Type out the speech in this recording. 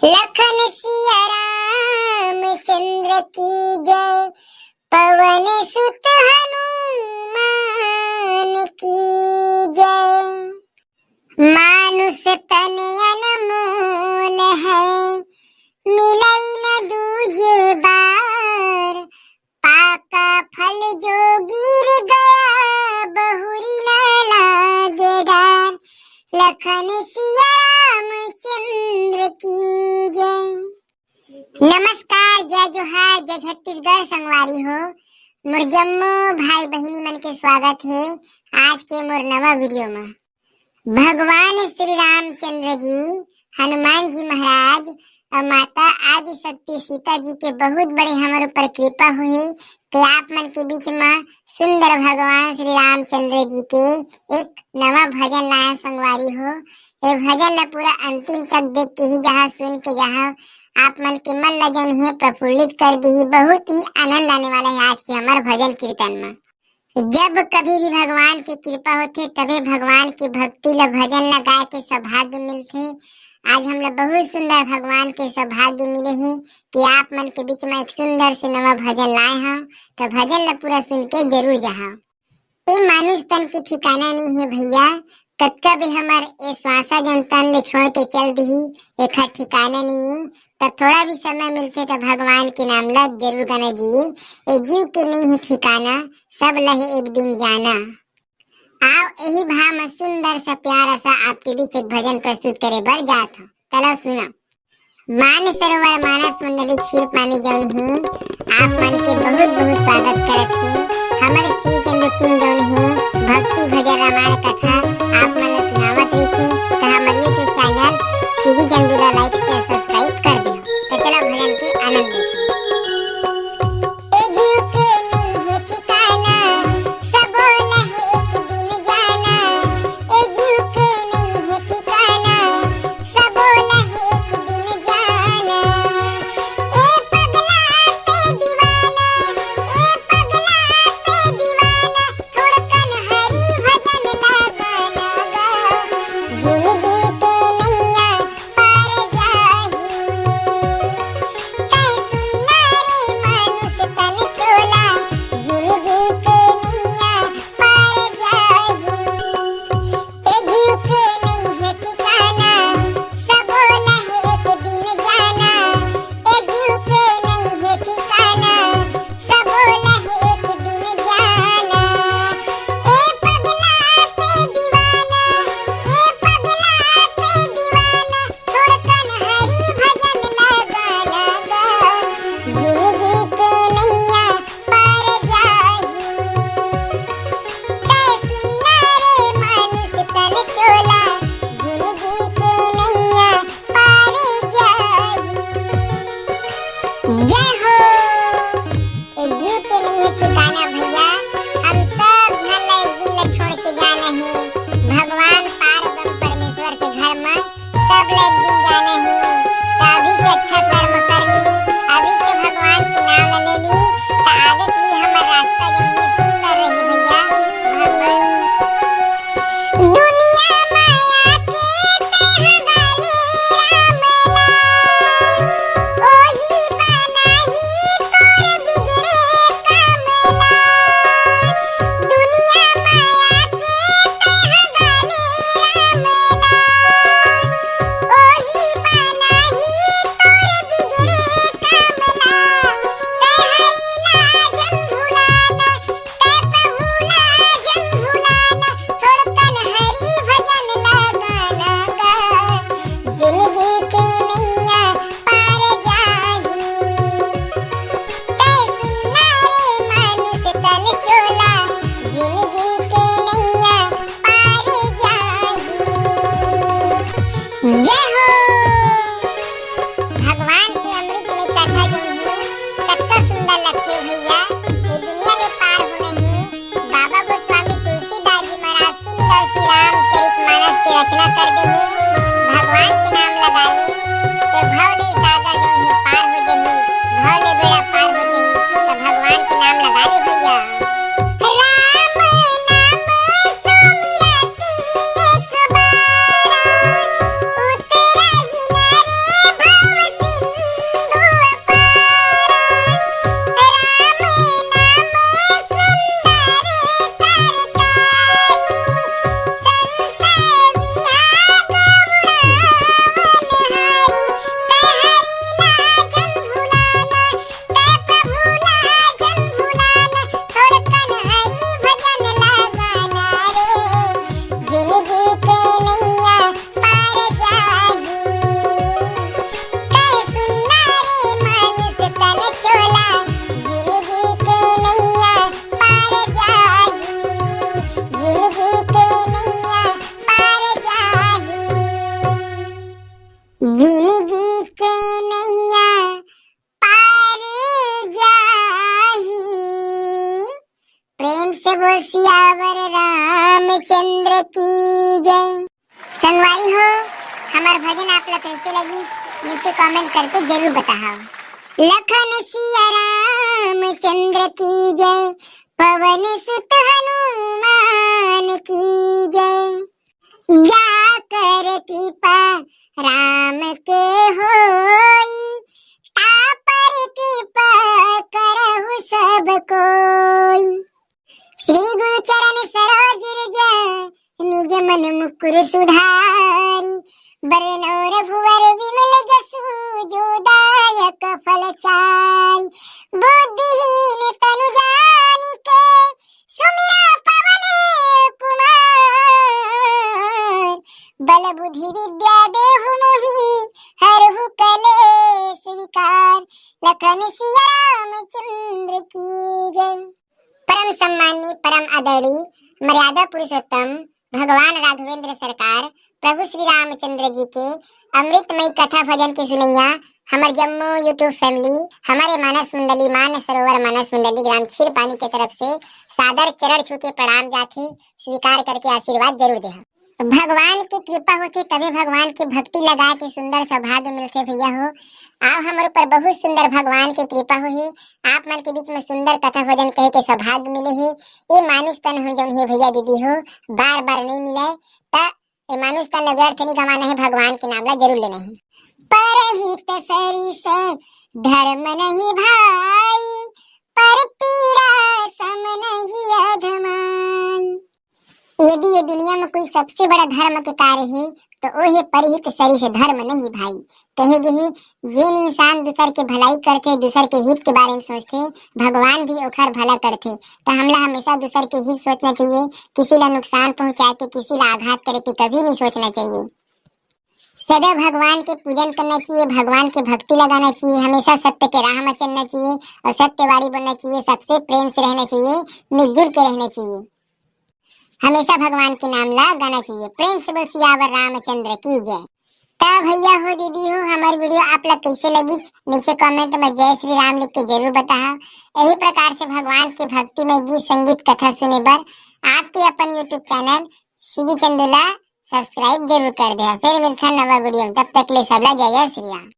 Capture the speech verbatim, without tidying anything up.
लखन सिया रामचंद्र की जय, पवन सुत हनुमान की जय। मानुष तन अनमोल है, मिलई न दूजे बार, पाका फल जो गिर गया, बहुरी न लागे डार। लखन सिया रामचंद्र की जय। नमस्कार, जय जोहार, जय छत्तीसगढ़ संगवारी हो। मोर जम्मो भाई बहिनी मन के स्वागत हे आज के मोर नवा वीडियो म। भगवान श्री रामचंद्र जी, हनुमान जी महाराज और माता आदि शक्ति सीता जी के बहुत बड़े हमर ऊपर कृपा हुई कि आप मन के बीच म सुंदर भगवान श्री रामचंद्र जी के एक नवा भजन लाए संगवारी हो। ये भजन ला पूरा अंतिम तक देख के ही जहाँ सुन के जहाँ आप मन के मन ला जौन है प्रफुल्लित कर दी। बहुत ही आनंद आने वाला है आज के हमारे भजन कीर्तन में। जब कभी भी भगवान की कृपा होथे, तबे भगवान की भक्ति ला, भजन ला गाए के सौभाग्य मिलथे। आज हमला बहुत सुंदर भगवान के सौभाग्य मिले हे कि आप मन के बीच में एक सुंदर से नवा भजन लाए हव, तो भजन ला पूरा सुन के जरूर जाहव। ए मानुष तन के ठिकाना नहीं है भैया, कतका भी हमर ए श्वासा जौन तन ले छोड़ के चल दिही, एखर ठिकाना नहीं है। त थोड़ा भी समय मिलथे त भगवान के नाम ला जरूर गाना जी। ए जीव के नहीं है ठिकाना, सब लहे एक दिन जाना। आओ, यही भाव में सुंदर सा प्यारा सा आपके बीच एक भजन प्रस्तुत करे बर जात हूँ। चलो सुना। मान सरोवर मानस मंडली क्षीर पानी जौन है, आप मन के बहुत बहुत स्वागत करत है। हमर श्री चंद्र सिंह जौन है, भक्ति भजन रामायण कथा आप मन ला सुनावत रहिथे, त हमर YouTube चैनल श्री चंद्र ला like से subscribe कर दे। तो चला भजन के आनंद देखे। ए जीव के नहीं है ठिकाना, सबो लहे एक दिन जाना। ए जीव के नहीं है ठिकाना, सबो लहे एक दिन जाना। ए पगला ते दीवाना, ए पगला ते दीवाना, थोड़कन हरि भजन ला गाना गा। जिंदगी के नैया पार जाही। जी के नैया पार जाही। प्रेम से बोल सियावर रामचंद्र की जय। संगवारी हो, हमार भजन आप ला कैसे लगी, नीचे कमेंट करके जरूर बताओ। लखन सिया रामचंद्र की जय, पवन सुत हनुमान की जय। जाकर कृपा राम के होई, तापर कृपा करहु सब कोई। श्री गुरु चरण सरोज रज, निज मन मुकुर सुधारी। बरनउँ रघुवर विमल जसु, जो दायक फल चारि। बुद्धिहीन तनु जानिके, सुमिरा पवन कुमार। बल बुद्धि विद्या देहु मोहि, हरहु कलेस विकार। लखन सिया रामचंद्र की जय। परम सम्माननीय, परम आदरणीय, मर्यादा पुरुषोत्तम भगवान राघवेंद्र सरकार, प्रभु श्री रामचंद्र जी के अमृतमयी कथा भजन के सुनैया हमर जम्मो YouTube family, हमरे मानस मंडली, मानस सरोवर मानस मंडली ग्राम क्षीर पानी के तरफ से सादर चरण छू के प्रणाम जाथे। स्वीकार करके आशीर्वाद जरूर देहा। भगवान के कृपा होथे तभे भगवान के भक्ति लगा के सुंदर सौभाग्य मिलथे भैया हो। आओ हमर ऊपर बहुत सुंदर भगवान के कृपा होही। आप मन के बीच में सुंदर कथा भजन कहे के सौभाग्य मिले हे। ये मानुष तन हम जौन हे भैया दीदी हो, बार बार नहीं मिले, त ये मानुष तन ल व्यर्थ नहीं गंवाना हे, भगवान के नाम ला जरूर लेना हे। परहित सरिस धर्म नहीं भाई, पर पीड़ा सम नहीं अधमाई। यदि ये दुनिया में कोई सबसे बड़ा धर्म के कार्य हे, तो वो हे परहित सरिस धर्म नहीं भाई। कहे गे हे, जेन इंसान दूसर के भलाई करथे, दूसर के हित के बारे में सोचथे, भगवान भी ओखर भला करथे। तो हमला हमेशा दूसर के हित सोचना चाहिए, किसी ला नुकसान पहुंचा के, किसी ला आघात करे के कभी नहीं सोचना चाहिए। सदा भगवान के पूजन करना चाहिए, भगवान के भक्ति लगाना चाहिए, हमेशा सत्य के राह में चलना चाहिए और सत्यवादी बनना चाहिए, सबसे प्रेम से रहना चाहिए, मिलजुल के रहना चाहिए, हमेशा भगवान के नाम ला गाना चाहिए। प्रेम से बोल सियावर रामचंद्र की जय। त भैया हो, दीदी हो, हमर वीडियो आप ला कैसे लगी, नीचे कमेंट में जय श्री राम लिख के जरूर बताहा। यही प्रकार से भगवान के भक्ति में गीत संगीत कथा सुने बर आपके अपन YouTube चैनल सीजी चंदूला सब्सक्राइब जरूर कर दे। फिर मिलथन नवा वीडियो में, तब तक ले सबला जय जय श्री राम।